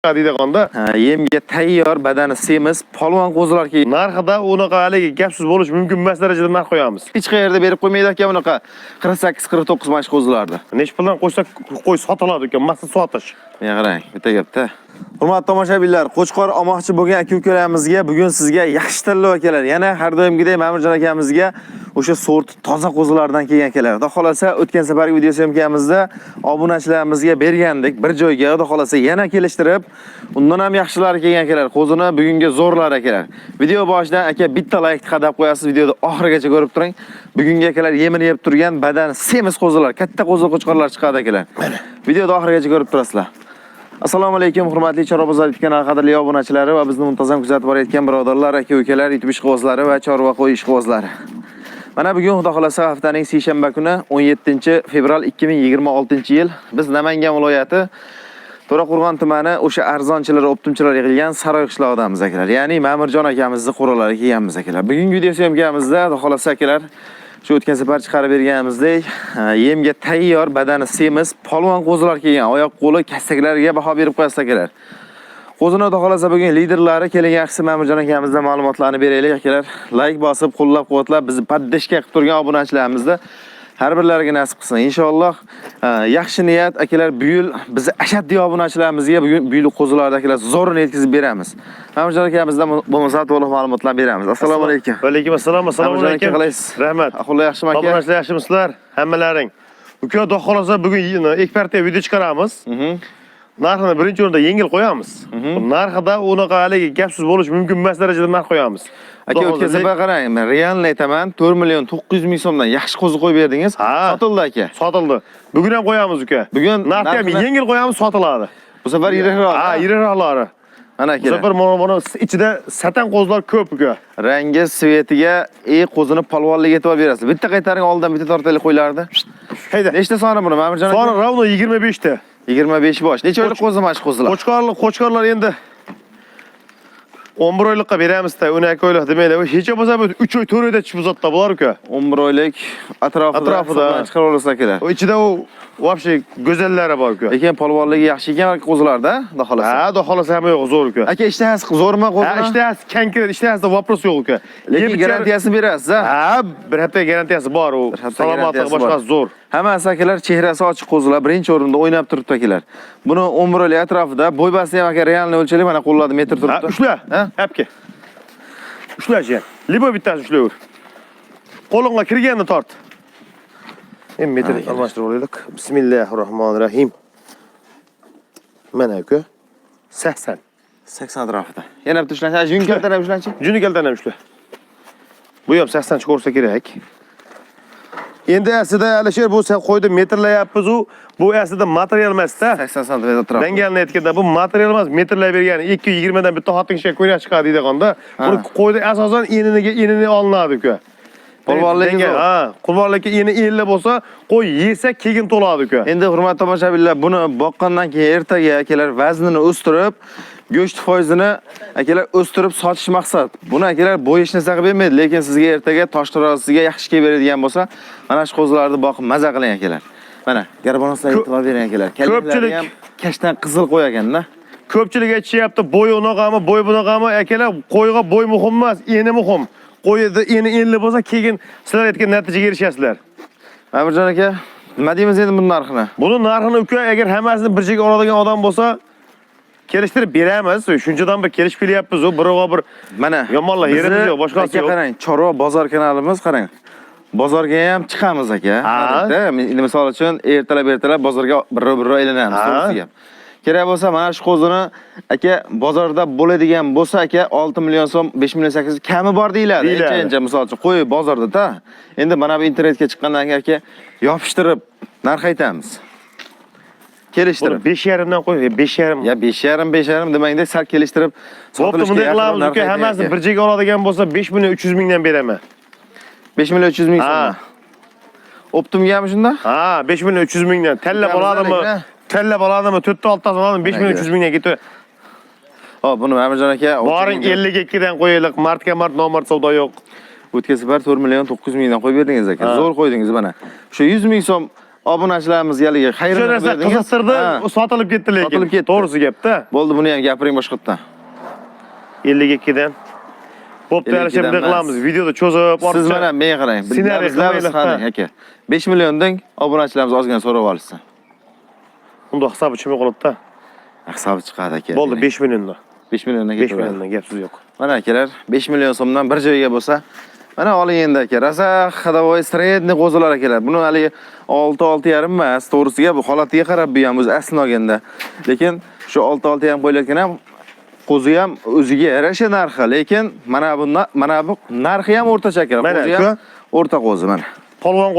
Deydigan-da. Ha, yemga tayyor, badani semiz, polvon qo'zilar kelgan. Narxida unaqa haligi gap-so'z bo'lishi mumkin emas darajada narx qo'yamiz. Hech qayerda berib qo'ymaydi aka bunaqa 48-49 mana shu qo'zilarni. Nechi puldan qo'ysak qo'y sotiladi uka, massa sotish. Menga qarang, bitta gapda. Hurmatli tomoshabinlar, qo'chqor olmoqchi bo'lgan aka-ukalarimizga bugun sizga yaxshi tanlov akalar. Yana har doimgidek Ma'murjon akamizga o'sha sort toza qo'zilardan kelgan akalar. Xudo xolasa o'tgan safargi video syomkamizda obunachilarimizga bergandik bir joyga, xudo xolasa yana kelishtirib, undan ham yaxshilari kelgan akalar. Qo'zini bugungi zo'rlari akalar. Video boshidan aka bitta like qadab qo'yasiz, videoni oxirigacha ko'rib turing. Bugungi akalar yemini yeb turgan badan semiz qo'zilar, katta qo'zi qo'chqorlar chiqadi akalar. Videoni oxirigacha ko'rib turasizlar. Assalomu alaykum hurmatli Chorva bozor YouTube kanali qadrli obunachilari va bizni muntazam kuzatib borayotgan birodarlar, aka-ukalar, YouTube ishqibozlari va chorva qo'y ishqibozlari. Mana bugun Xudo xolasa haftaning seshanba kuni 17 fevral 2026-yil biz Namangan viloyati To'raqo'rg'on tumani o'sha arzonchilar, optimchilar yig'ilgan Saroy qishlog'idamiz akalar. Ya'ni Ma'murjon akamizni qo'ralariga kelganmiz akalar. Bugungi video syomkamizda Xudo xolasa akalar shu o'tgan safar chiqarib berganimizdek, yemga tayyor, badani semiz, polvon qo'zilar kelgan, oyoq qo'li kassaklariga baho berib qo'yasiz akalar. Qo'zini Xudo xolasa bugun liderlari keling, yaxshisi Ma'murjon akamizdan ma'lumotlarni beraylik akalar. Like bosib, qo'llab-quvvatlab bizni поддержка qilib turgan obunachilarimizni har birlariga nasib qilsin. Inshaalloh yaxshi niyat akalar, bu yil bizni ashaddiy obunachilarimizga bugun bu yil qo'zilarda akalar zo'rini yetkazib beramiz. Ma'murjon akamizdan bo'lmasa to'liq ma'lumotlar beramiz. Assalomu alaykum. Va alaykum assalom, assalomu Ma'murjon aka, alaykum. qalaysiz? Rahmat. Ahvollar yaxshimi aka? Obunachilar yaxshimisizlar? Hammalaring. Uka, xudo xolasa bugun ikki partiya video chiqaramiz. Narxini birinchi o'rinda yengil qo'yamiz. Narxida unaqa haligi gap-so'z bo'lishi mumkin emas darajada narx qo'yamiz. Aka Xudo o'tgan xohlasa- safar qarang, men realni aytaman, 4 million 900 ming so'mdan yaxshi qo'zi qo'yib berdingiz. Ha. Sotildi aka. Sotildi. Bugun ham qo'yamiz uka. Bugun Narxni ham narxini- yengil qo'yamiz, sotiladi. Bu safar yirikroq. Ha, yirikroqlari. Mana Bu aka. safar mana ichida satan qo'zilar ko'p uka. Rangi, svetiga, qo'zini polvonligiga e'tibor berasiz. Bitta qaytaring oldidan bitta tortaylik qo'ylardi. Hayda. Nechta soni buni Ma'murjon aka? Soni ровно 25 ta. 25 bosh. Necha oylik qo'zi mana shu qo'zilar? Qo'chqorlar, qo'chqorlar endi 11 oylikqa beramiz-da, 12 oylik demaylar. Hech bo'lmasa bu 3 oy, 4 oyda tushib uzatdi bular uka. 11 oylik atrofida Atrofida. hisobdan chiqarib olasiz akalar. U ichida u вообще go'zallari bor uka. Lekin polvonligi yaxshi ekan qo'zilarda, xudo xolasa. Ha, xudo xolasa hamma yo'q, zo'r uka. Aka ishtahasi zo'rmi Ha, qo'zini? ishtahasi konkret, ishtahasida вопрос yo'q uka. Lekin Yeb ichar- garantiyasini berasiz, ha? Ha, bir hafta garantiyasi bor u. Bir hafta Salomatligi garantiyasi bor. boshqasi zo'r. Hammasi akalar chehrasi ochiq qo'zilar birinchi o'rinda o'ynab turibdi akalar. Buni 11 oylik atrofida bo'ybasini ham aka realni o'lchaylik, mana qo'llarda metr Ha, turibdi. ushla. Ha? Apke. Ushla jiyan. Libo bittasi ushlayver. Qo'lingga kirganda tort. Endi metr almashtirib olaylik. Bismillahirrohmanirrohim. Mana uka. 80. 80 atrofida. Yana bitta ushlanchi, jun kaltani ham ushlanchi. Juni kaltani ham ushla. Bu ham 80 chiqarsa kerak. Endi aslida Alisher bu sen qo'ydi metrlayapmiz u. Bu aslida material emas-da. 80 santimetr atrofida. Dangalni aytganda bu material emas, metrlay bergan 2.20 dan bitta xotin kishiga ko'ylak chiqadi deydiganda, buni qo'ydi asosan eniniga enini olinadi uka. Qurbonligi Dangal, zo'r. ha, qurbonlikka eni 50 bo'lsa, qo'y yesa keyin to'ladi uka. Endi hurmatli tomoshabinlar, buni boqqandan keyin ertaga akalar vaznini o'stirib, go'sht foizini akalar o'stirib sotish maqsad. Buni akalar bo'y hech narsa qilib bermaydi, lekin sizga ertaga tosh tarozisiga yaxshi kelib beradigan bo'lsa, mana shu qo'zilarni boqib maza qiling akalar. Mana garbonoslarga e'tibor bering akalar. Kallalari ham kashtan qizil qo'y ekanda. Ko'pchilik aytishyapti, bo'yi unaqami, bo'y bunaqami, akalar, qo'yga bo'y muhim emas, eni muhim. Qo'yda eni 50 bo'lsa, keyin sizlar aytgan natijaga erishasizlar. Ma'murjon aka, nima deymiz endi buni narxini? Buni narxini uka, agar hammasini bir joyga oladigan odam bo'lsa, kelishtirib beramiz. Shunchadan bir kelishib kelyapmiz u, birovga bir Mana yomonlar yerimiz bizni yo'q, boshqasi aka yo'q. Qarang, Chorva bozor kanalimiz qarang. Bozorga ham chiqamiz aka. Ha. Odatda, endi misol uchun ertalab ertalab bozorga birrov-birrov aylanamiz, Ha. to'g'risi gap. Kerak bo'lsa mana shu qo'zini aka bozorda bo'ladigan bo'lsa aka 6 million so'm, 5 million 800 kami bor deyiladi. Deyiladi. Ancha-ancha misol uchun qo'y bozorda-da. Endi mana bu internetga chiqqandan keyin aka yopishtirib narx aytamiz. Buni Kelishtirib. 5.5 dan qo'y, 5.5. Ya 5.5 5.5 demangda sal kelishtirib Bo'pti, sotilishga bunday yaqinroq qilamiz narx uka, ayting hammasini aka. bir joyga oladigan bo'lsa 5 million 300 mingdan beraman. 5 million 300 ming Ha. so'm. Optimgami shunda? Ha, 5 million 300 mingdan. Tallab Ukamiz oladimi? lekin, Tallab oladimi? 4 ta 6 tasini oladimi? 5 million Mana 300 mingdan ketdi. Hop, buni Ma'murjon aka Boring 52 dan qo'yaylik. Martga mart nomard savdo yo'q. O'tgan safar 4 million 900 mingdan qo'yib berdingiz aka. Ha. Zo'r qo'ydingiz mana. Shu 100 ming so'm Obunachilarimizga haligi O'sha xayrini narsa berdingiz. qiziqtirdi, Ha. sotilib ketdi lekin. Sotilib ketdi. To'g'risi gapda. Bo'ldi, buni ham gapiring boshqatdan. 52 dan. Bo'pti, 52 alisher dan bunday emas. qilamiz. Videoda cho'zib, Siz mana menga qarang. Ssenariy Bizlar biz qilmaylik, qarang ha. aka. 5 milliondan obunachilarimiz ozgina so'rab olishsin. Unda hisobi tushmay qoladi-da. Hisobi chiqadi aka. Bo'ldi, 5 milliondan. 5 milliondan 5 ketaveradi. milliondan gap so'z yo'q. Mana akalar, 5 million so'mdan bir joyga bo'lsa, mana oling endi aka. Rosa ходовой средний qo'zilar akalar. Buni haligi 6 6,5 emas, to'g'risiga bu holatiga qarab bu ham o'zi aslini olganda. Lekin shu 6 6,5 qo'yilayotgan ham qo'zi ham o'ziga yarasha narxi, lekin mana bu narxi ham o'rtacha akalar. Mana Qo'zi ham aka. o'rta qo'zi mana. Polvon.